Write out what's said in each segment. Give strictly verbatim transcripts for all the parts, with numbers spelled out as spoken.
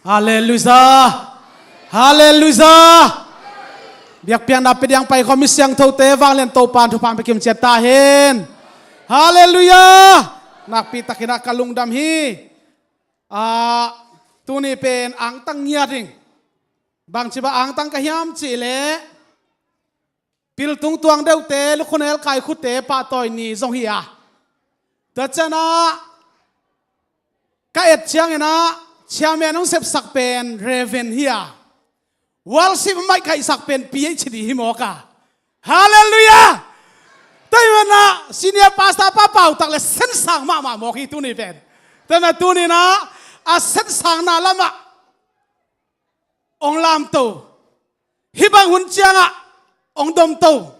Halleluiah. Halleluiah. Biakpiakna pia ding pai khawm mi siangthote vanglian Topa'n thupha pia kim ciat ta hen. Halleluiah. Nakpi takin ah ka lungdam hi. Ah, tuni pen angtang ngiat ding. Bangci bang angtang ka hiam cih leh piltung tuang deuhte, lukhunel kaikhute pahtawi ni zong hi a. Tua ciangin ah ka et ciangin ah chairman hong sepsak pen Reverend hi a. Worship maih kaihsak pen P H D hi mawk a. Halleluiah. Tua hi manin ah senior pastor pa pautak leh sensang mahmah mawk hi tuni pen. Tua hi manin ah tuni in ah a sensangna lamah hong lamto. Hih bang hun ciangah hong domto.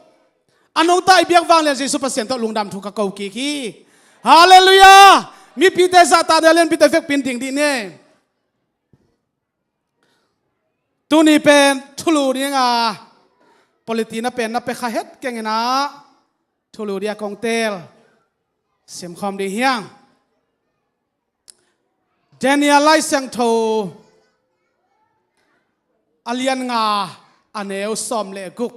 A nungta i biak vanglian Jesu Pasian tawh lungdam thu ka ko kik hi. Halleluiah. Mipite zahtak ni a, lianpite vekpi in ding dih ni. Tuni pen thulu ding a, polity na pen na pia kha het keng in ah thulu ding a kong teel. Sim khawm ding hi hang. Daniel Lai Siangtho a lian nga, a neu sawm le guk.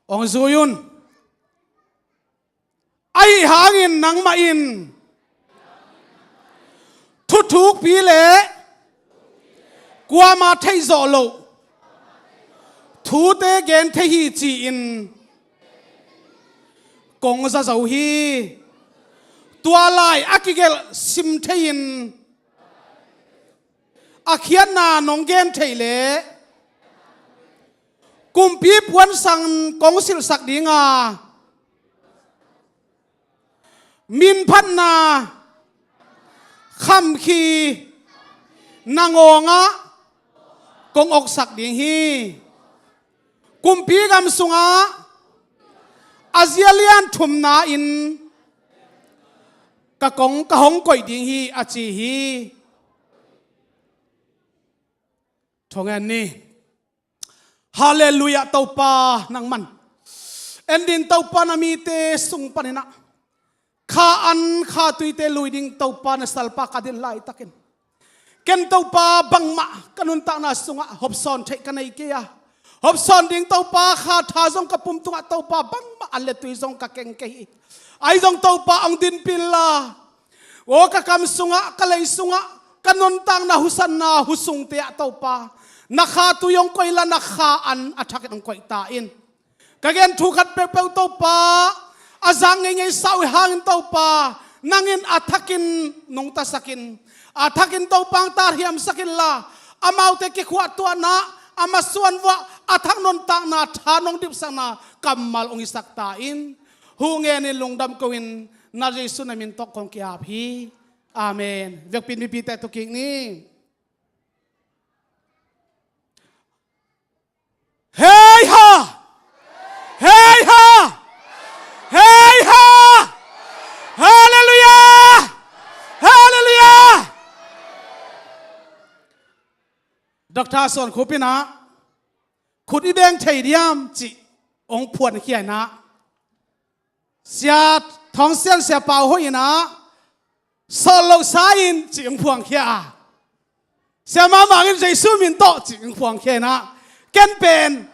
Hong zui un. Ahi hangin nangmah in thuthukpi le kuama theih zawh loh thute gen thei hi ci-in kong za zo hi. Tua lai a kigelh sim thei-in a khiatna nong gen theih leh kumpi puansang kong silhsak ding a, minphatna, khamkhia, nangawngah kong oksak ding hi. Kumpi gam sungah a zia lian thumna-in ka kong, ka hong koih ding hi, a ci hi. Thungen ni. Halleluiah, Topa nangman. En ding Topa, na mite sung panin ah kha an kha tuite lui ding Topa, na salpa ka din laitakin ken Topa bangmah ka nuntakna sungah hopsawn theih ka nei kei a, hopsawn ding Topa kha tha zong ka pum tungah Topa bangmah an le tui zong ka keng kei hi. Ahi zong Topa hong dinpih inla, aw ka kam sungah, ka lei sungah, ka nuntakna husanna husungte ah Topa na kha tui hong koih inla, na kha an a thakin hong koih ta in. Ka gen thu khat peuhpeuh Topa a zang ngeingei sa uh hangin Topa nang in a thakin nungtasak in, a thakin Topa hong tarhiamsak inla, amaute kikhuahtuahna, a masuan vuah a thak nuntakna tha nong dipsakna kammal hong hisak ta in. Huh ngenin lungdam ko-in na Jesu na min tawh kong ki-ap hi. Amen. Vekpi in mipite tu kik ni. Hei ha! Hei ha! Hei ha! Halleluiah! Halleluiah! Doctor Suan Khup in ah khut i beng thei diam cih hong phuankhia in ah, Sia Thawng Sian, Sia Pau Hoih in ah sawt loh sa in cih hong phuangkhia a, Sia Mang Mang in Jesu min tawh cih hong phuangkhia in ah, ken pen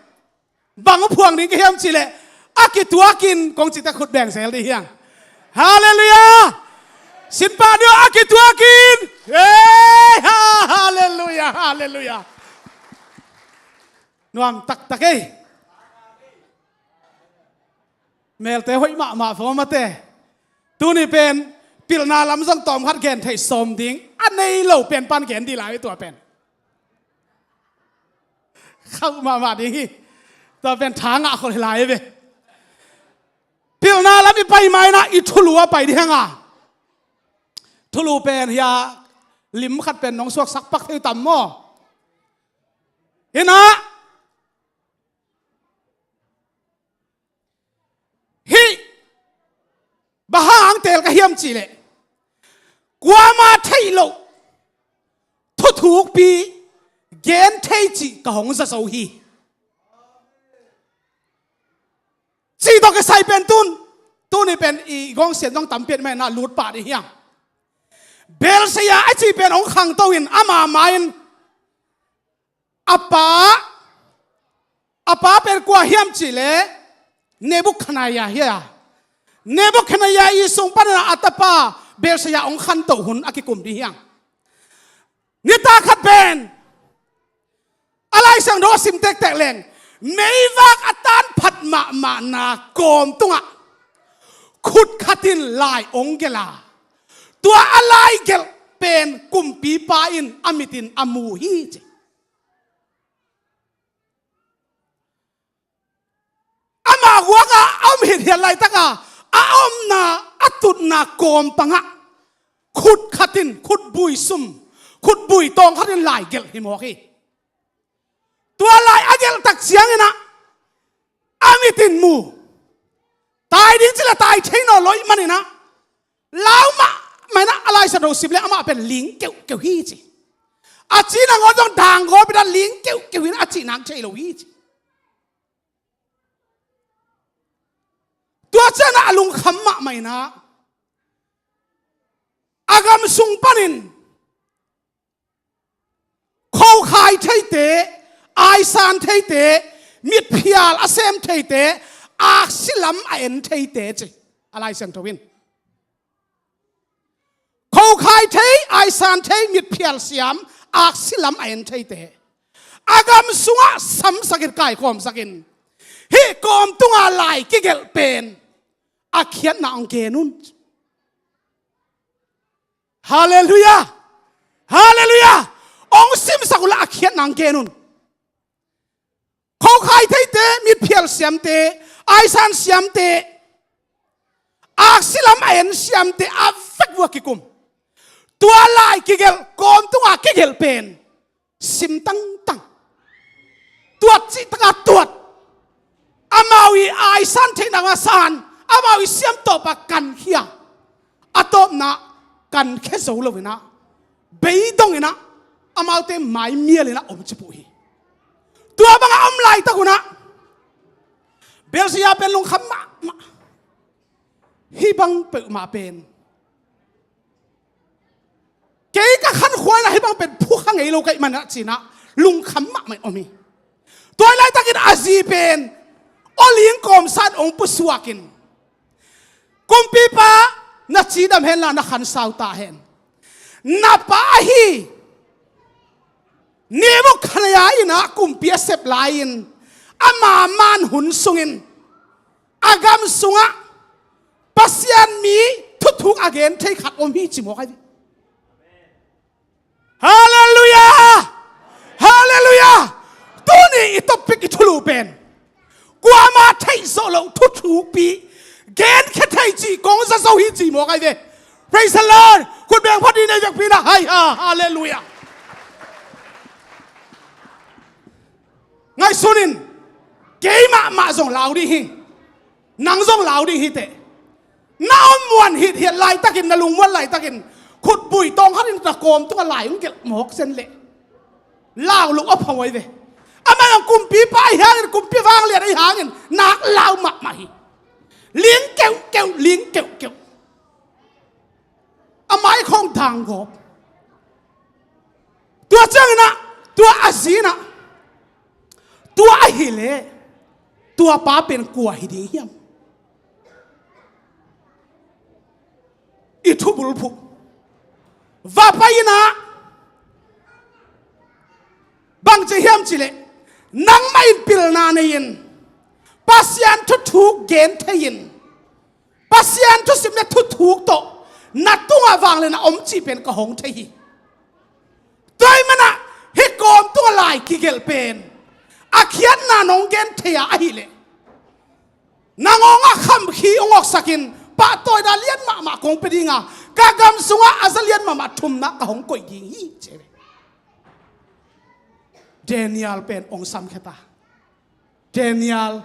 bang hong phuang ding ka hiam cih leh a kituakin kong cihte khut beng zel dih hiang. Halleluiah! Sinpah ni aw, a kituakin. Hei ha! Halleluiah! Halleluiah! Nuam taktak ei. Melte hoih mahmah fo mate. Tuni pen pilna lam zong tawm khat gen theih sawm ding a nei lo pen pan gen dih lai tua pen. Khauh mahmah ding hi. Tua pen tha ngah khol hi lai ve. Pilna lam i pai mai na i thulu a pai dih hang a. Thulu pen hia lim khat pen nong suaksak pak thei tam maw? Hi na. Hih bang hang teel ka hiam cih leh kuama theih loh thuthukpi gen thei cih ka hong za zo hi. Cih tawh kisai pen tun, tuni pen i gawngsian zong tampiat mah in ah lut pah dih hiam. Belshazzar a cih pen hong khangto in ama mai-in a pa, a pa pen kua hiam cih leh Nebukhadnezzar hi a. Nebukhadnezzar i sung panin a tapa Belshazzar hong khantoh hun a kikum ding hi hang. Nitak khat pen a Lai Siangtho a sim tektek leng meivak a tan phat mahmahna kawm tungah khut khat in lai hong gelh a, tua a lai gelh pen kumpipa in a mit in a mu hi ci. Ama guak a a om hithiat laitak a, a omna, a tutna kawm pangah khut khat in, khutbui sum, khutbui tawng khat in lai gelh hi mawk hi. Tua lai a gelh tak ciangin ah a mit in mu. Tai ding ci leh tai thei nawn lo ahih manin ah lau mahmah in ah, a Lai Siangtho sim leh amah pen ling keuhkeuh hi ci. A cih nangawn zong dang gawp in ah ling keuhkeuh in ah a cih nang thei lo hi ci. Tua ciangin ah a lungkham mahmah in ah a gam sung panin khokhai theite, aisan theite, mitphial a sem theite, aksi lam a en theite ci a Lai Siangtho in. Khokhai thei, aisan thei, mitphial siam, aksi lam a en theite, a gam sungah samsak in, kaikhawmsak in, hih kawm tungah lai kigelh pen a khiatna hong gen un. Halleluiah. Halleluiah. Hong simsak un la a khiatna hong gen un. Khokhai theite, mitphial siamte, aisan siamte, aksi lam a en siamte a vek vua kikum. Tua lai kigelh, kawm tungah kigelh pen sim tangtang, tuat cih takah tuat. Amau i aisan theihna hong a san, amau i siam tawpah kankhia, a tawpna kankhia zo lo in ah, beidong in ah, amaute mai mial in ah om ci puh hi. Tua bangah om laitak un ah Belshazzar pen lungkham mahmah. Hih bang peuhmah pen kei ka khankhua in ah hih bang pen phukha ngei lo ka hih manin ah ci-in ah lungkham mahmah in om hi. Tua hi laitakin a zi pen awling kawmsa in hong pusuak in, "Kumpipa, na cidam hen la, na khansau ta hen. Na pa ahi Nebukhadnezzar in ah kumpi a sep lai-in ama man hun sungin a gam sungah Pasian mi thuthuk a gen thei khat om hi," ci mawk hi. Halleluiah! Halleluiah! Tuni i topic, i thulu pen kuamah theih zawh loh thuthukpi, genkhia thei cih kong za zo hi ci mawk hi ve. Praise the Lord. Khut beng phot dih, nei vekpi in ah. Hai ha, halleluiah. Ngaihsun in, keimah mah zong lau ding hi. Nang zong lau ding hi teh. Na om muan hithiat laitakin, na lung muan laitakin, khutbui tawng khat in na kawm tungah lai hong gelh mawk zen leh lau loh a pha huai ve. Amah zong kumpipa ahi hangin, kumpi vanglian ahi hangin nak lau mahmah hi. Ling keuhkeuh, ling keuhkeuh. A mai khawng dang gawp. Tua ciangin ah, tua a zi in ah, tua ahih leh tua pa pen kua hi ding hiam? I thubulphuh va pai in ah, bang ci hiam cih leh, nangmah in pilna nei-in, Pasian thuthuk gen thei-in, Pasian thusim le thuthuk tawh na tungah vanglian a om cih pen ka hong thei hi. Tua ahih manin ah hih kawm tungah lai kigelh pen a khiatna nong gen thei a ahih leh, nang hong a khamkhi hong awksak in, pahtawina lian mahmah kong pia ding a, ka gam sungah a za lian mahmah thumna ka hong koih ding hi, ci hi. Daniel pen hong samkhia ta. Daniel,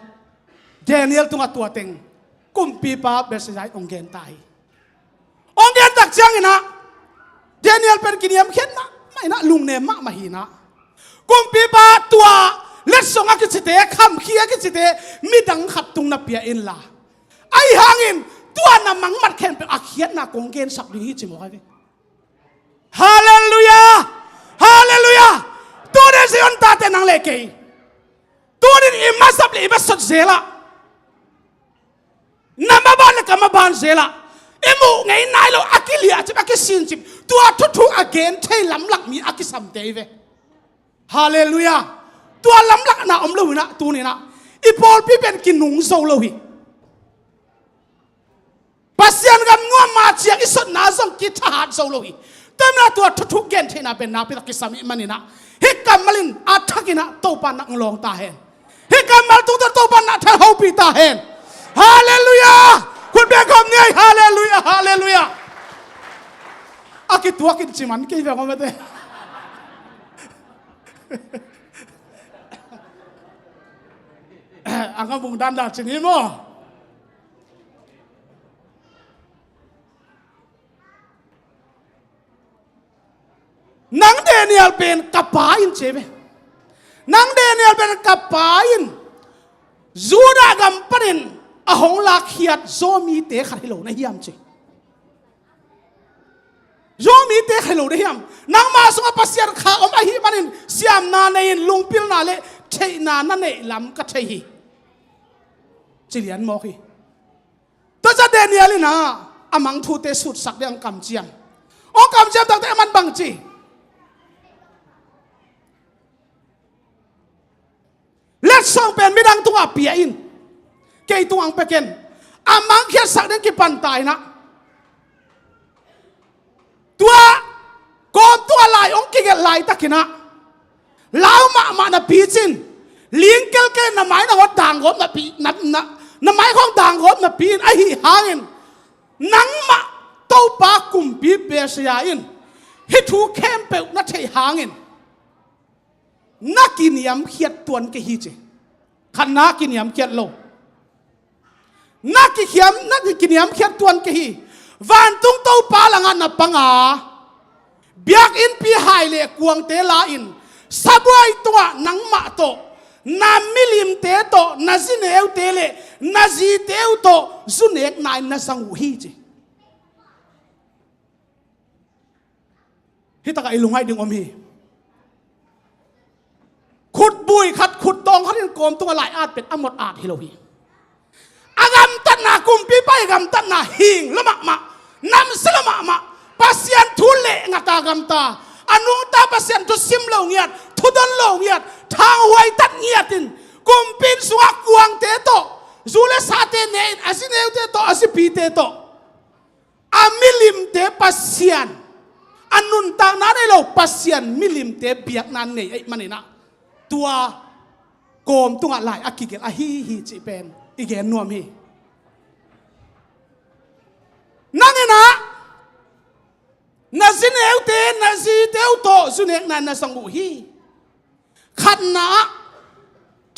Daniel tungah tua teng kumpipa Belshazzar in hong gen ta hi. Hong gen tak ciangin ah Daniel pen kiniamkhiat mahmah in ah, lungnem mahmah hi in ah, kumpipa, tua letsong a kicite, khamkhi a kicite midang khat tung na pia inla, ahi hangin tua na mangmat khempeuh a khiatna kong gensak ding hi, ci mawk hi ve. Halleluiah! Halleluiah! Tunin Zion tate nang le kei, tunin i masap le i masot zelah, na maban le ka maban zelah, i muh ngei nai lo a kiliahcip a kisinzip, tua thuthuk a gen thei lamlak mi a kisamte hi ve. Halleluiah! Tua lamlakna om lo inah tuninah i pawlpi pen kinung zo lo hi. Pasian gam nuam ma ciang i sotna zong kithahat zo lo hi. Tua manin tua thuthuk gen theihna pen nakpi tak kisam ih maninah hih kammal in a thakinah Topa nak lawng ta hen. Hih kammal tungtawn Topa nak thal hopi ta hen. Halleluiah! Khut beng khawm ni ei. Halleluiah! Halleluiah! A kituak in ci man kei ve ngawmate. A ngamung dandan ci ni maw? Nang Daniel pen ka pa in ci ve. Nang Daniel pen ka pa in Judah gam panin a hong lakkhiat Zomi te khat hi lo na hiam ci. Zomi te khat hi lo na hiam? Nangmah sungah Pasian kha om ahih manin siamna nei in lungpilna le theihna na neih lam ka thei hi. Ci lian mawk hi. Tua ciang Daniel inah a mang thute sutsak ding hong kamciam. Hong kamciam takte a man bang ci? Letsong pen midang tungah pia in, kei tungah hong pia ken. A mang khiatsak ding kipan ta inah tua kawm tungah lai hong kigelh laitakinah lau mahmah napi cin, ling kelkel na mai na hot danggawp napi, na, na, na mai khawng danggawp napi in ahi hangin nangmah Topa kumpi Messiah in hih thu khempeuh na theih hangin na kiniamkhiat tuan kei hi ci. Khatna kiniamkhiat lo. Na kikhiam, na kiniamkhiat tuan kei hi. Vantung Topa langah na panga biakinnpi hai le kuangte la-in sabuai tungah nangmah tawh, na milimte tawh, na zineute le na zite uh tawh zunekna in na zang uh hi ci. Hih takah i lungngaih ding om hi. Khutbui khat, khuttawng khat in kawm tungah lai at pen a mot at hi lo hi. A gamtatna, kumpipa i gamtatna hing lua mahmah, namsia lua mahmah. Pasian thu leh ngata gamta, a nungta Pasian thu sim lo ngiat, thu don lo ngiat, thanghuai tat ngiat in kumpi inn sungah kuangte tawh, zu le sate ne in, a zineute tawh, a zipite tawh, a milimte Pasian, a nuntakna nei lo Pasian milimte biakna nei ahih maninah tua kawm tungah lai a kigelh ahi hi cih pen i gen nuam hi. Nang inah na zineute, na zite uh tawh zunekna na zang uh hi. Khatna ah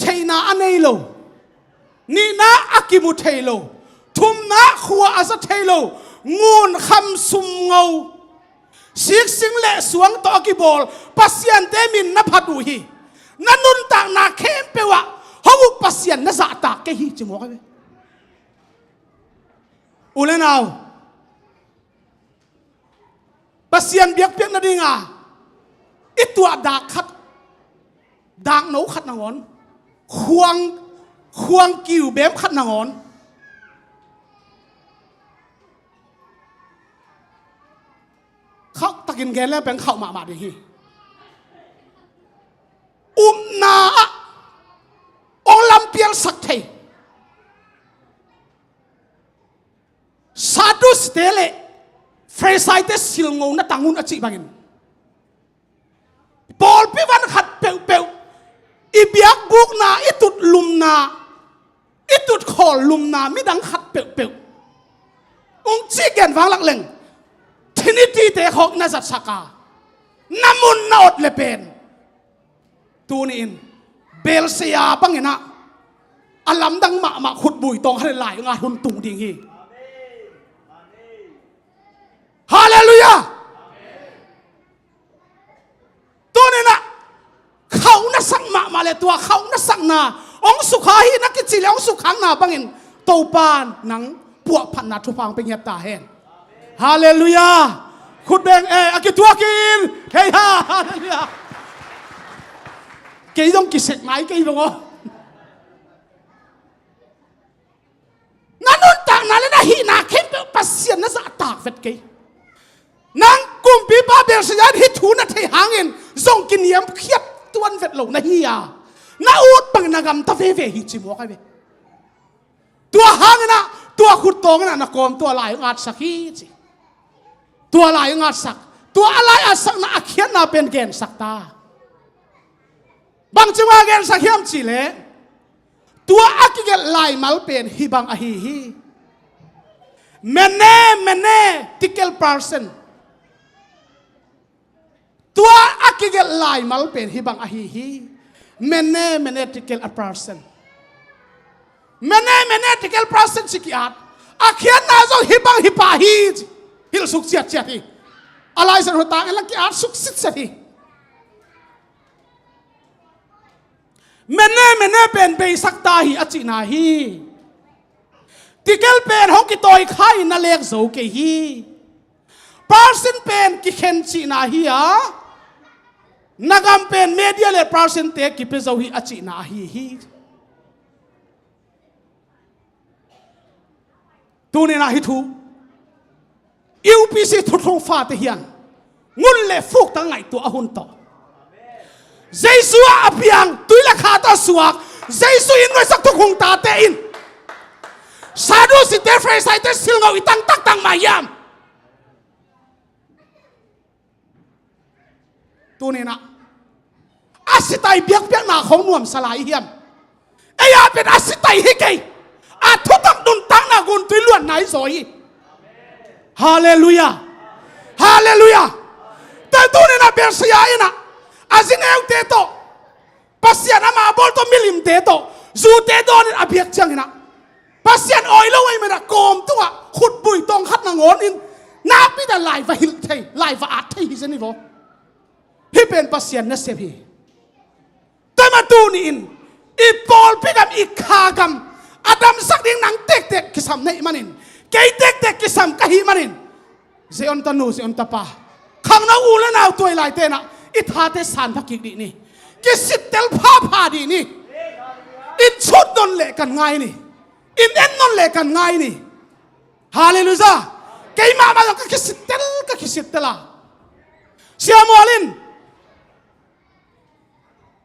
theihna a nei lo, nihna ah a kimu thei lo, thumna ah khua a za thei lo, ngun kham sum ngo, siksing le suang tawh a kibawl Pasiante min na phat uh hi. Na nuntakna khempeuh ah hong uk Pasian na zahtak kei hi ci mawk a ve. U le nau, Pasian biakpiak nadinga i tuah dak khat, dakno khat nangawn, khuang, khuang kiu bem khat nangawn. Khauh takin gen le peng khauh mahmah ding hi. Upna ah hong lampialsak thei Sadusite le Farisaite silngo na tang un a cih bangin, pawlpi van khat peuhpeuh i biakbukna, i tut lumna, i tut khawl lumna midang khat peuhpeuh ung cih gen vanglak leng Trinity-te khawng na zatsak a, na mun na awt le pen tuni-in Belsea banginah a lamdang mahmah khutbui tawng khat le lai nga hun tung ding hi. Halleluiah. Tuninah khauh na sak mahmah le tua khauh na sakna hong sukha hi na kici le hong sukhakna bangin Topa nang puahphatna thupha hong pe ngiat ta hen. Halleluiah. Khut beng, eh, a kituakin. Hei ha, halleluiah. Kei zong kisek nai kei bang aw. Na nuntakna le na hihna khempeuh Pasian na zahtak vet kei. Nang kumpipa Belshazzar in hih thu na theih hangin zong kiniamkhiat tuan vet lo na hi a, na ut bangin na gamta veve hi ci mawk ai ve. Tua hangin ah, tua khut tawngin ah na kawm tua lai hong atsak hi ci. Tua lai hong atsak. Tua a lai atsakna a khiatna pen gensak ta. Bangci mah gensak hiam cihleh, tua a kigelh laimal pen hih bang ahi hi. Mene, mene, tekel, parsin. Tua a kigelh laimal pen hih bang ahi hi. Mene, mene, tekel, a, parsin. Mene, mene, tekel, parsin ci ki-at. A khiatna zong hih bang hi pah hi ci. Hilh suk ciatciat hi. A Lai Siangtho tang en lang ki-at suk sitset hi. Mene, mene pen beisak ta hi a cihna hi. Tekel pen hong kitawi kha in na lek zo kei hi. Parsin pen kikhen cihna hi a, na gam pen Media le Parsin te kipia zo hi a cihna ahi hi. Tuni-in ah hih thu, U P C thuthung fate hian ngun le fuk tang ngaihtuah a hun tawh, Jesu ah a piang, tui le kha tawh a suak, Jesu in nuaisak thukhung tate in Sadusite, Farisaite silngoh i tang taktak mah hiam? Tuni-in ah a sitai biakpiakna khong nuamsa lai hiam? Ei a pen a sitai hi kei. A thutak nuntakna guntui luanna i zaw hi. Halleluiah. Halleluiah. Tua tuni-in ah Belshazzar in ah a zineute tawh, Pasian amah a bawl tawh, milimte tawh, zute dawnin a biak ciangin ah, Pasian awi lo ahih manin ah kawm tungah khutbui tawng khat nangawnin nakpi tak lai va hilh thei, lai va at thei hi zen hi vaw. Hih pen Pasian nasep hi. Tua mah tuni-in i pawlpi gam, i kha gam a damsak ding nang tektek kisam na hih manin, kei tektek kisam ka hih manin, Zion tanu, Zion tapa, khangno u le nau tuailaite in ah i thate sanpha kik dih ni. Kisittel phapha dih ni. In sut nawn leh kan ngai ni. In en nawn leh kan ngai ni. Halleluiah. Keimah mah zong ka kisittel, ka kisittel a, Sia Mual in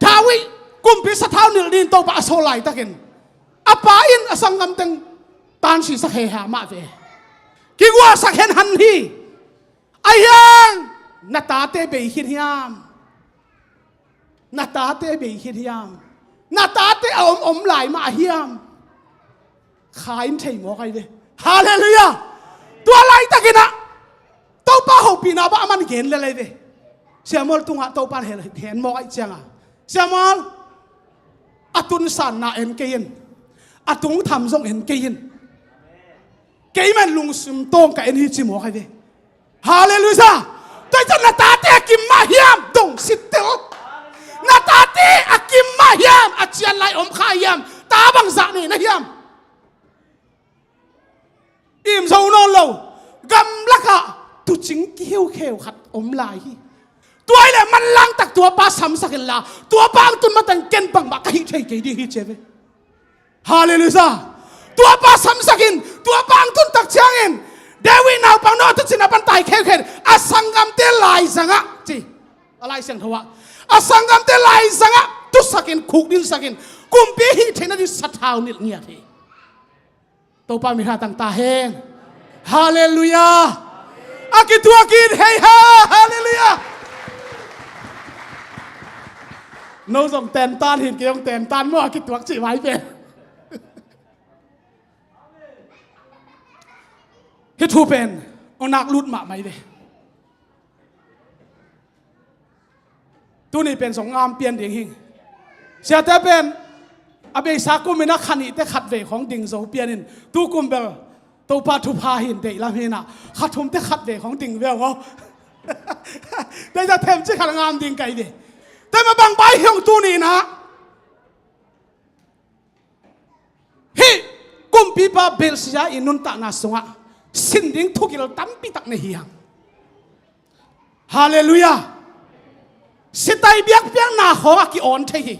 David kumpi sathau nilh dingin Topa a sawl laitakin, a pa in a sanggam teng tansisak heha mah ve. Kigualsak henhan hi. Ahi hang na tate bei khin hiam? Na tate bei khin hiam? Na tate a om om lai mah hiam? Kha in thei mawk ai ve. Halleluiah. Tua laitakin ah Topa hopihna bang a man gen lel ai ve. Sia Mual tungah Topa in hen, hen mawk ai cianga, Sia Mual, a tunsanna en kei in, a tungtham zong en kei in. Keimah in lungsim tawng ka en hi ci mawk ai ve. Halleluiah. Tua hi ciang na tate a kim mah hiam? Dong sittel. Na tate a kim mah hiam? A cian lai om kha hiam? Ta bangzah nei na hiam? Im zo nawn lo. Gamlakah tuucing kikheukheu khat om lai hi. Tua hi leh manlang tak tuapa samsak inla, tuapa hong tun mateng ken bangmah ka hih thei kei ding hi ci ve. Halleluiah. Tuapa samsak in, tuapa hong tun tak ciangin, David naupang Nathan cina pan tai kheukheu, a sanggamte laizangah ci. A Lai Siangtho ah, a sanggamte laizangah tusakin, khukdinsakin, kumpi hih theihna ding sathau nilh ngiat hi. Topa min ha tang ta hen. Halleluiah. A kituakin hei ha. Halleluiah. No zong tentan hin, kei zong tentan maw, a kituak cih vai pen. Hih thu pen hong nak lut mahmah hi ve. Tuni pen zong ngam pian ding hing. Siate pen a beisa kumin a kha nihte khatvei khawng ding zo pianin, tu kum bel Topa thupha hin deihlam hinah kha thumte khatvei khawng ding ve aw. Deihta themci khat ngam ding kai ve. Tua mah bang bai hiong tuni inah hih kumpipa Belshazzar i nuntakna sungah sin ding thugil tampi tak nei hi hang. Halleluiah. Sitai biakpiakna khawngah ki-awn thei hi.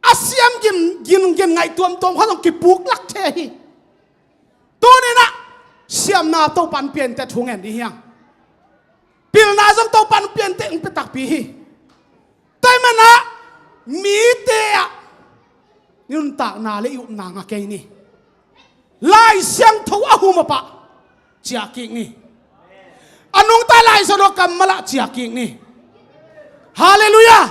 A siam gin, gin, gin ngaih tuamtuam khawng zong kipuklak thei hi. Tuninah siamna Topan piante thu ngen dih hiang. Pilna zong Topan piante hong pia takpi hi. Tua ahih manah mite ah nuntakna le i upna ngah kei ni. Lai Siangtho a hum a pah ciah kik ni. A nungta Lai Siangtho kammal ah ciah kik ni. Halleluiah.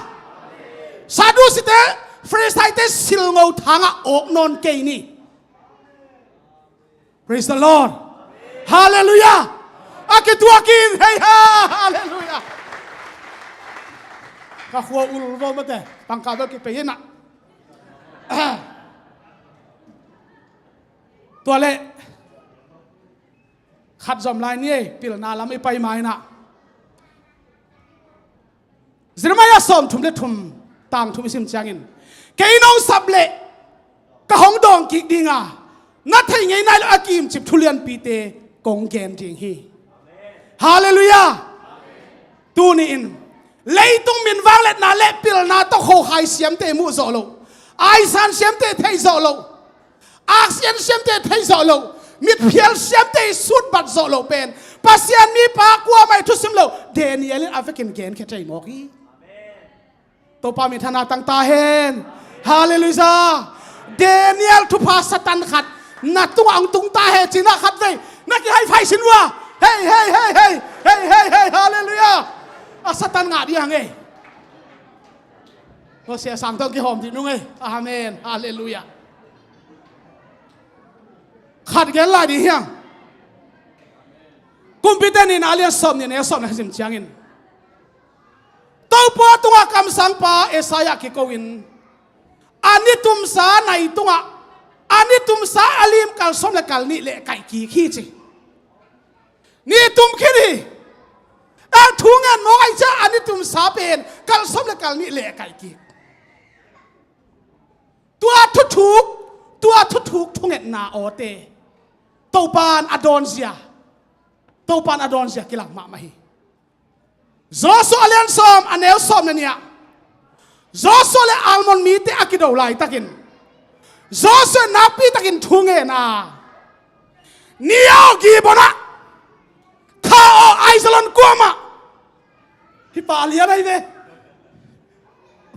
Sadusite, Farisaite silngo thangah awk nawn kei ni. Praise the Lord. Halleluiah. A kituak in, hei ha, halleluiah. Ka khua ul vo mate, tangka bel kipei inah. Tua leh khat zom lai ni ei, pilna lam i pai ma inah. Jeremiah sawmthum le thum, tang thum i sim ciangin, kei nong sap leh ka hong dawng kik dinga, na thei ngei nai lo a kimcip thulianpite kong gen ding hi. Halleluiah. Tuni-in leitung minvang letna le pilna tawh khokhai siamte muh zawh loh, aisan siamte thei zawh loh, aksian siamte thei zawh loh, mitphial siamte sutbat zawh loh pen Pasian mipa kuamah i thusim loh Daniel in a vekin genkhia thei mawk hi. Topa min thang tangta hen. Halleluiah. Daniel thupha Satan khat na tungah hong tung ta hen, cinah khat vei na kihaifai sin uh a, hei, hei, hei, hei, hei, hei, hei, halleluiah. A Satan ngah dih hang ei. Tua sia sang tawh kihawm dih nung ei. Amen. Halleluiah. Khat gen lai dih hiang. Kumpite nihna a lian sawm nih, a neu sawm na sim ciangin, Topa tungah kamsangpa Isaiah kiko in, a nitumsa nai tungah a nitumsa a lim kal sawm le kal nih leh kaih kik hi ci. Nitum khit hi. A thu ngen mawk ahih ciang a nitumsa pen kal sawm le kal nih leh kaih kik. Tua thuthuk, tua thuthuk thungetna awte Topan a dawnzia, Topan a dawnzia kilang mahmah hi. Joshua a lian sawm, a neu sawm na nih ah, Joshua le Ammon mite a kido laitakin Joshua nakpitakin thu ngen a, ni aw Gibeon ah, kha aw Aijalon kuamah. Hi pa lian ahi ve.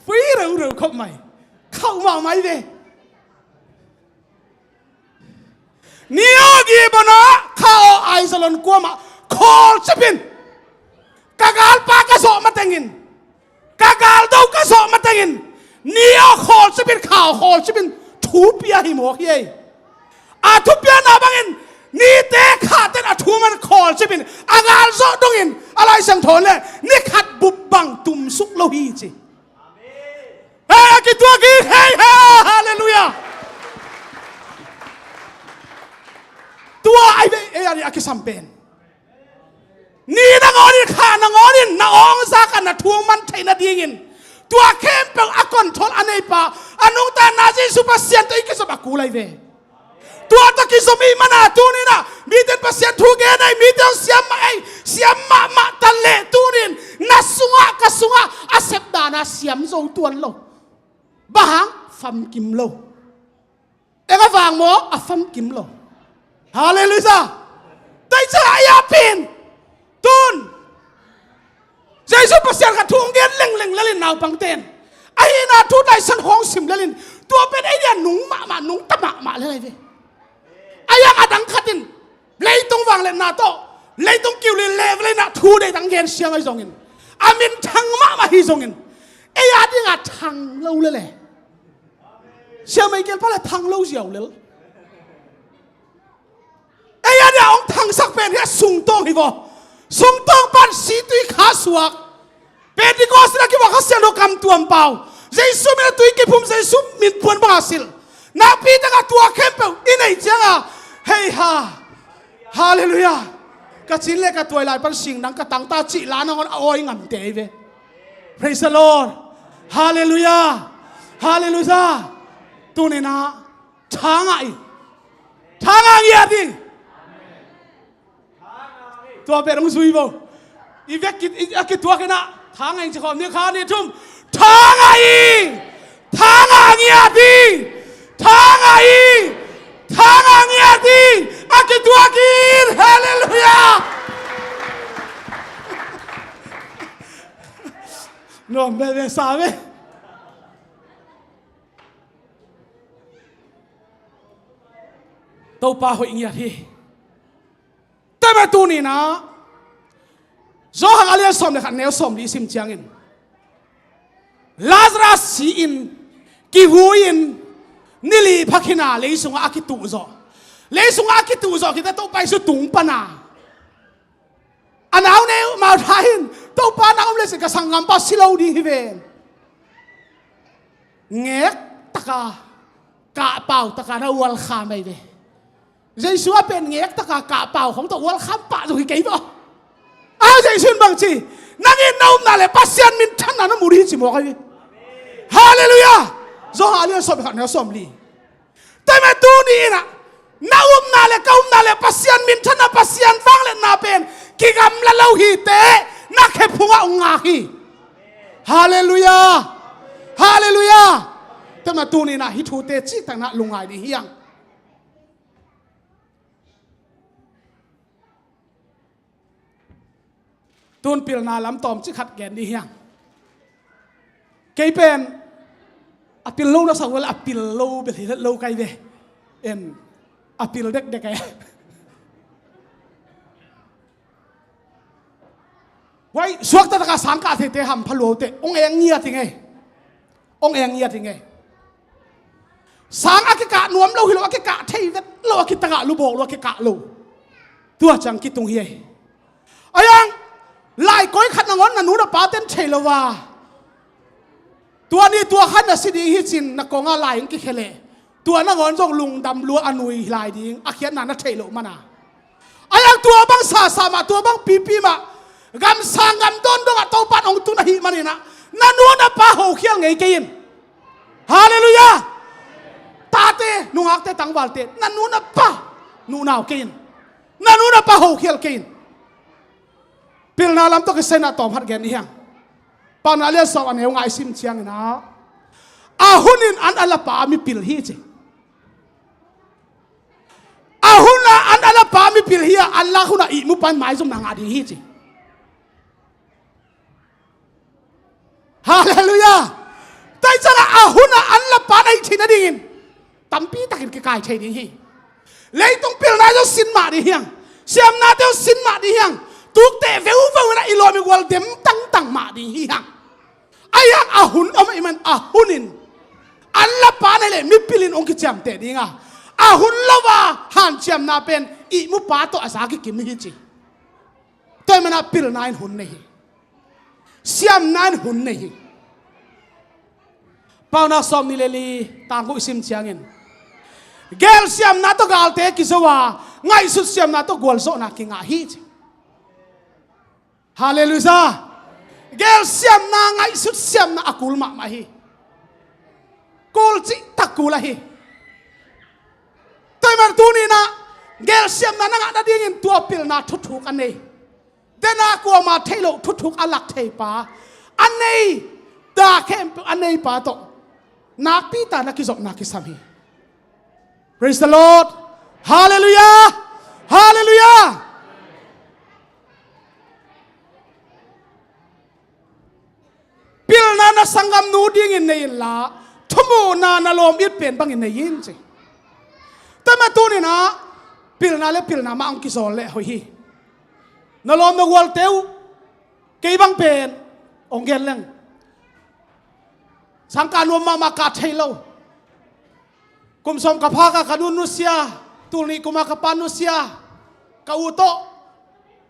Pui reureu khop mai. Khauh mahmah hi ve. Ni aw Gibeon ah, kha aw Aijalon kuamah khawlcip in, ka galpa ka zawh matengin, ka galdo ka zawh matengin, ni aw khawlcip in, kha aw khawlcip in thu pia hi mawk hi ei. A thupiakna bangin nite khate in a thu man khawlcip in, a gal zawh dongin a Lai Siangtho in le ni khat bup bang tumsuk lo hi ci. Hei, a kituak hi, hei, hei, halleluiah. Tua ahi ve, ei a dih a kisam pen. Ni nangawn in, kha nangawn in, na awngzak a na thu man theih nadingin tua khempeuh a control a neipa, a nungta na Jesu Pasian tawh i kizop a kul ahi ve. Tua tawh kizom i hih mana tuninah mite in Pasian thu gen ei, mite hong siam mah ei, siam mahmah ta leh tunin na sungah ka sungah a sepdana siam zo tuan lo. Bang hang? Famkim lo. Eng a vang maw? A famkim lo. Halleluiah. Taicah a yapin tun Jesu Pasian kha thu hong gen lengleng lelin naupangte in a hihna thu taisan hong sim lelin tua pen ei dia nung mahmah, nungta mahmah lel ahi ve. A yang a dang khat in leitung vangliatna tawh leitung kiu le level inah thu deih tang gen siang ahi zongin a min thang mahmah hi zongin ei a dingah thang lo lele. Siamai kelpa le thang lo ziau lel. Ei a dia hong thangsak pen hi a sungtawng hi vaw. Sungtawng pan si tui kha suak. Pentecost in a kivuak Kha Siangtho kam tuam pau. Jesu min a tui kiphum, Jesu min puan banga silh. Nakpi taka tua khempeuh i neih cianga hei ha. Halleluiah. Ka cin le ka tuai lai pan sing nang ka tangta cih la nangawn a awi ngamte hi ve. Praise the Lord. Halleluiah. Halleluiah. Tuninah thangah i thangah ngiat ding. Tua pen hong zui vo. I vek ki, i, a kituak in ah, thangah ing ci khawm ni, khat, nih, thum. Thangah ing! Thangah ngiat ing! Thangah ing! Thangah ngiat ing! A kituak in! Halleluiah! Nuam veve sa ve. Topa hoih ngiat hi. Tua mah tuni-in ah Johan a lian sawm le khat, neu sawmli sim ciangin, Lazarus si-in, kihui-in, ni li pha khin a, lei sungah a kituh zawh. Lei sungah a kituh zawh khit teh Topa Jesu tung pan a, a nauneu Martha in, "Topa, nang om le cin ka sanggampa si lo ding hi ven." Ngek taka, kahpau taka na ualkham ahi ve. Jesu a pen ngek taka kahpau khong tawh ualkham pah zong hi kei maw. A, Jesu in bang ci? "Nang in na upna le Pasian minthanna na mu ding hi," ci mawk ahi ve. Halleluiah! Johan a lian sawm le khat, neu sawmli. Tua mah tuni-in ah, na upna le ka upna le Pasian minthanna, Pasian vangliatna pen kigamla lo hi teh, na khephungah hong ngak hi. Halleluiah! Halleluiah! Tua mah tuni-in ah hih thute ciktakna lungngai ding hi hang. Tun pilna lam tawmcik khat gen ding hi hang. Kei pen a pil lo na sa uh leh, a pil lo bel hi lo kai ve. En, a pil dekdek e. Huai, suakta taka sang kah theite hampha lua uh teh, hong eng ngiat ing e. Hong eng ngiat ing e. Sang a kikah nuam lo hi lo, a kikah thei vet lo, a kitangah lubawk lo, a kikah lo. Tua ciang kitung hi e. Ahi hang, lai koi khat nangawn na nu na pate'n thei lo a, tua ni tua khan na si ding hi cin na kongah lai hong kikhia leh, tua nangawn zong lungdam lua, a nui lai ding, a khiatna na theih loh man a. Ahi hang tua bang sasa mah, tua bang pipi mah, gamsang gam dawn dongah Topa'n hong tun ahih manin ah, na nu na pa hokhial ngei kei in. Halleluiah! Tate, nungakte, tangvalte, na nu na pa nuhnau kei in. Na nu na pa hokhial kei in. Pilna lam tawh kisai-in ah tawm khat gen ni hiang. Paunak lian sawm, a neu nga i sim ciangin ah, a hun in an a lapa mipil hi ci. A hun a an a lapa mipil hi a, an lak hun a ihmupa in maizumna ngah ding hi ci. Halleluiah! Tua ciangin a hun a an lapa na hih theih nadingin tampi takin kikai thei ding hi. Leitung pilna zong sin mah ding hiang. Siamnate zong sin mah ding hiang. Tukte veuveu in a i lawm i gual dem tangtang mah ding hi hang. Ahi hang a hun om ahih man a hun in an lapa na hih leh mipil in hong kiciamteh ding a, a hun lo a hanciamna pen ihmupa tawh a za kikim hi ci. Tua ahih man a pilna in hun nei hi. Siamna in hun nei hi. Paunak sawmnih le li, tang guk i sim ciangin, gelsiamna tawh galte kizo a, ngaihsut siamna tawh gualzawhna kingah hi ci. Halleluiah! Gelsiamna, ngaihsut siamna a kul mahmah hi. Kul cihtak kul ahi. Tua ahih man tuni-in ah gelsiamna na ngah nadingin tua pilna thuthuk a nei, dena kuama theih loh thuthuk a lak theipa, a nei, dak khempeuh a neipa tawh nakpi tak na kizopna kisam hi. Praise the Lord! Halleluiah! Halleluiah! Pilna na sanggamnu dingin nei inla, thumuhna na lawm it pen bangin nei in ci. Tua ahih man tuni-in ah pilna le pilna mah hong kizawl leh hoih hi. Na lawm na gualte uh, kei bang pen hong gen leng, sangkah nuam mahmah, kah thei lo. Kum sawm ka phak a ka nu nusia, tul nih kum a ka pa nusia, ka u tawh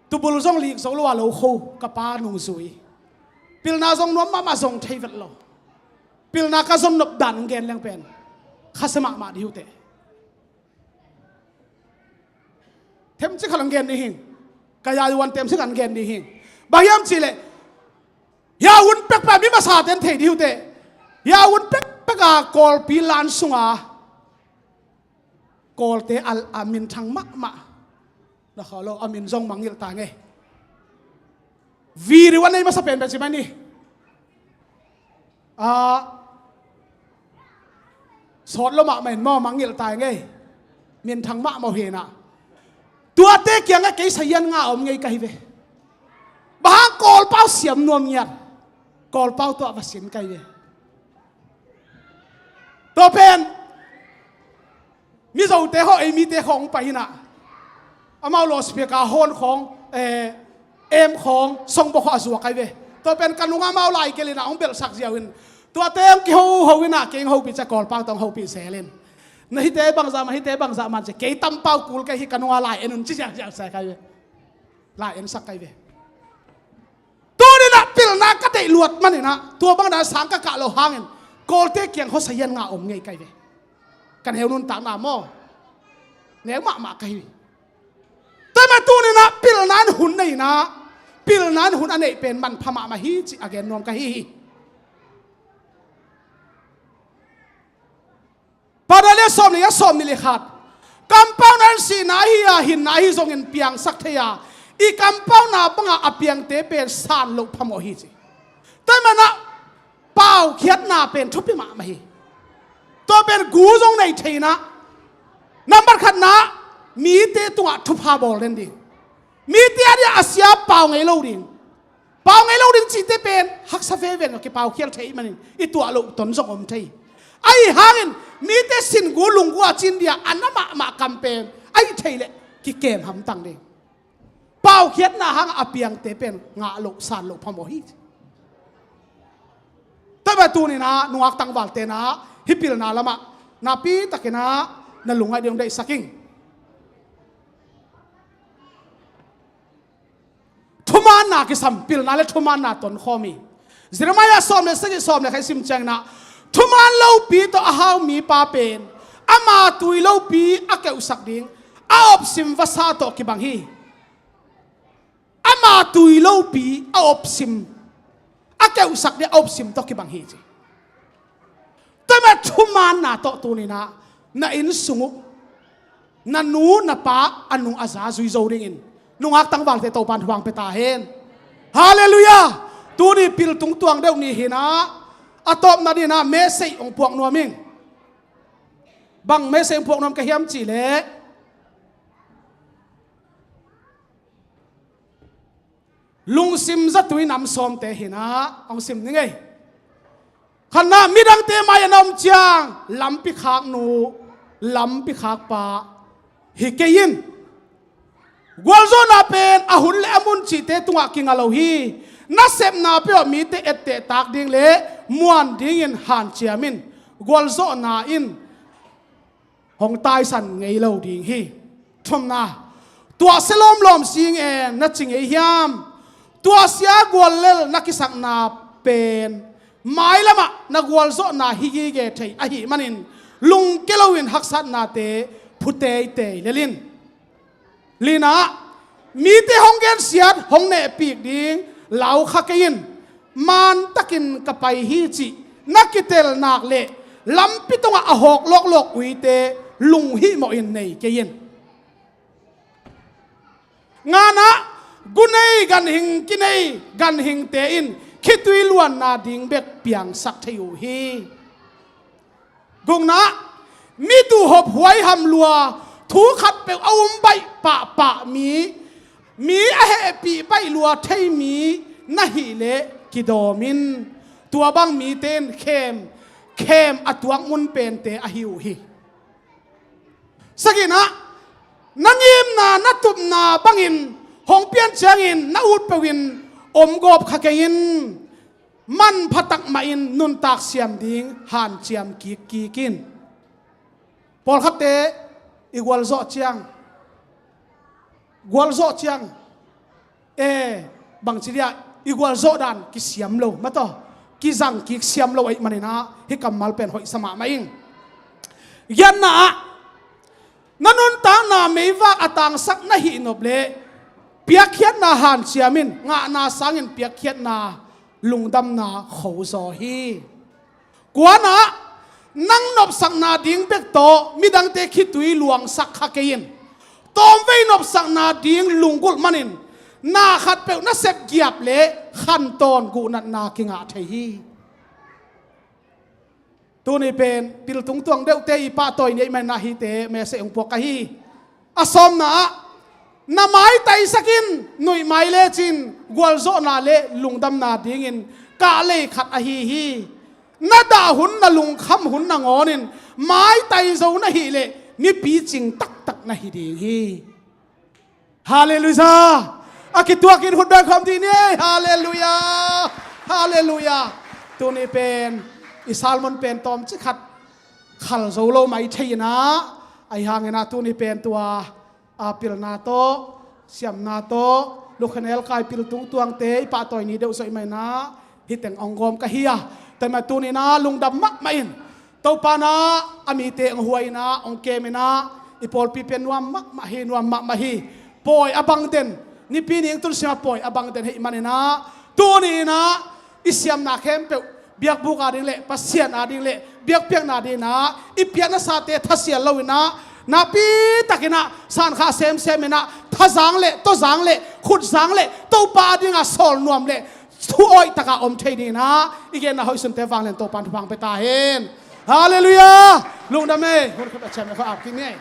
tubul zong lik zo lo a lo kho, ka pa nungzui. Pilna zong nuam mahmah, zong thei vet lo. Pilna ka zon nop dan hong gen leng pen khasia mahmah ding uh teh. Themcik khat hong gen ding hing. Ka yai uan themcik khat hong gen ding hing. Bang hiam cih leh, hia hun pekpek mi masate'n thei ding uh teh. Hia hun pekpek a Kawlpi lan sunga Kawlte a, a minthang mahmah, na khauh lo, a min zong mangngilh ta ngei, Video a nei masa pen pen ci mai ni. Ah, sawt lo mahmah in maw, mangngilh tai ngei. Minthang mahmah uh hinah. Tuate kiangah kei sahian nga om ngei ka hi ve. Bang hang Kawlpau siam nuam ngiat. Kawlpau tuah va sin ka hi ve. Tua pen Mizote haw, ei mite khawng pai hinah. Amau loudspeaker hawn khawng, eh, em khawng, songbawl khawng a zuak ai ve. Tua pen ka nungah amau lai kei linah hong belhsak ziau in. Tuate hong kihoho inah kei hong hopih cia, Kawlpau tawh hong hopih zel in. Na hite bangzah man, hite bangzah man cia, kei tampau kul kei hi, ka nungah lai en un ci ziauziau sia kai ve. Lai ensak kai ve. Tuninah pilna ka deih luat maninah tua bangna sang ka kah lo hangin Kawlte kiang hawsa hian nga om ngei kai ve. Kan heu nuntakna maw? Neu mahmah ka hi. Tua mah tuninah pilna in hun nei inah, pilna in hun a neih pen manpha mahmah hi cih a gen nuam ka hi hi. Pada le sawm le nga, sawm ni le khat. Kampauna in sihna ahi a, hinna ahi zongin piangsak thei a, i kampauna bangah a piangte pen san loh phamawh hi ci. Tua manah paukhiatna pen thupi mahmah hi. Tua pen gu zong nei thei inah, nambat khatna, mite tungah thupha bawl den ding. Mite a dia a sia pau ngei lo ding. Pau ngei lo ding cihte pen haksa veve lo, kipaukhial thei manin i tuah loh ton zong om thei. Ahi hangin mite sin gu lung gu a cin dia a na mahmah kam pen ahi thei leh kikem hamtang ding. Paukhiatna hangah a piangte pen ngah loh, san loh phamawh hi. Tua mah tuninah nungak tangvalte inah hih pilna lamah napi takinah na lungngaih ding deihsak ing. Thumaanna kisam, pilna le thumaanna tonkhawm hi. Jeremiah sawm le sagih, sawm le khat i sim cianginah thumaan lopi tawh a hau mipa pen ama tui lopi a keuhsak ding a opsim vasa tawh kibang hi. Ama tui lopi a opsim, a keuhsak ding a opsim tawh kibang hi ci. Tua mah thumaanna tawh tuninah na inn sung uh na nu na pa a nung a za zui zo dingin nungak tangvalte Topan thuang pia ta hen. Halleluiah. Tuni pil tungtuang deuh ni hinah a tawpna dinah message hong puak nuam ing. Bang message hong puak nuam ka hiam cihleh, lungsim zatui nam sawmte hinah hong sim ni ngei. Khatna, midangte mai-ah na om ciang lampi khaknu, lampi khakpa hi kei in. Gualzawhna pen a hun le a mun cihte tungah kinga lo hi. Nasepna peuhah mite ettehtak ding le muan dingin hanciam in. Gualzawhna in hong taisan ngei lo ding hi. Thumna, tuahsia lawmlawm sing en na ci ngei hiam? Tuahsia guallel na kisakna pen mailamah na gualzawhna hi gige thei ahih manin lungke loin haksatnate phu teitei lel in. Lina, mite hong gensiat hong nehpik ding lau kha kei in. Mantakin ka pai hi cih na kitel nak leh lampi tungah a hawk lawklawk uite lunghihmawh in nei kei in. Ngana, gunei ganhing kinei ganhingte in khitui luanna ding bek piangsak thei uh hi. Gukna, mi duhhop huaiham lua, thu khatpeuh a um baih pahpah mi, mi a hehpih baih lua thei mi na hih leh kidawm in. Tua bang mite in khem, khem a tuak mun pente ahi uh hi. Sagihna, na ngimna na tupna bangin hong pian ciangin na ut peuhin om gawp kha kei in. Manpha tak mahin nuntak siam ding hanciam kikkik in. Pawlkhatte i gualzawh ciang, gualzawh ciang, e, bangci dia i gualzawh dan kisiam lo, mataw, kizang kik siam lo ahih maninah hih kammal pen hoihsa mahmah ing. Giatna ah, na nuntakna meivak a tangsak na hih nop leh piakkhiatna hanciam in. Ngahna sangin piakkhiatna lungdamna khozaw hi. Kuana, nang nopsakna ding bek tawh midangte khitui luangsak kha kei in. Tawmvei nopsakna ding lunggulh manin Na khatpeuh na sep giap le khantawn guhnatna kingah thei hi. Tuni pen piltung tuang deuhte i pahtawi ni ahih manin ah hihte message hong puak ka hi. A sawmna ah, na maitaisak in, nuihmai lecin gualzawhna le lungdamna dingin kahlei khat ahi hi. Na dah hun, na lungkham hun nangawnin maitai zo na hih leh mipicing taktak na hi ding hi. Halleluijah. A kituakin khut beng khawm dih ni. Halleluijah. Halleluijah. Tuni pen i sermon pen tawmcik khat khal zo lo mai thei in ah, ahi hangin ah tuni pen tua a pilna tawh, siamna tawh, lukhenel kai piltung tuangte i pahtawi ni deuh zawh ahih manin ah hih teng hong gawm ka hi a. Tua ahih manin tuni in ah lungdam mahmah in, Topa in ah a mite hong huai in ah, hong kem in ah, i pawlpi pen nuam mahmah hi, nuam mahmah hi. Pawi a bang den, Nipi ni hong tun sim a pawi a bang den ahih manin ah, tuni in ah i siamna khempeuh biakbuk a ding le Pasian a ding le biakpiakna ding in ah i piaknasate thasial lo in ah, nakpi takin ah sankhah semsem in ah, thazang le tawzang le khutzang le Topa a ding a sawl nuam le thu awih takin om thei ding in ah i genna hoihsunte vanglian Topa in thupha hong pia ta hen. Halleluijah. Lungdam ei. Hun khut a ciam ei, khut ap kik ni ei.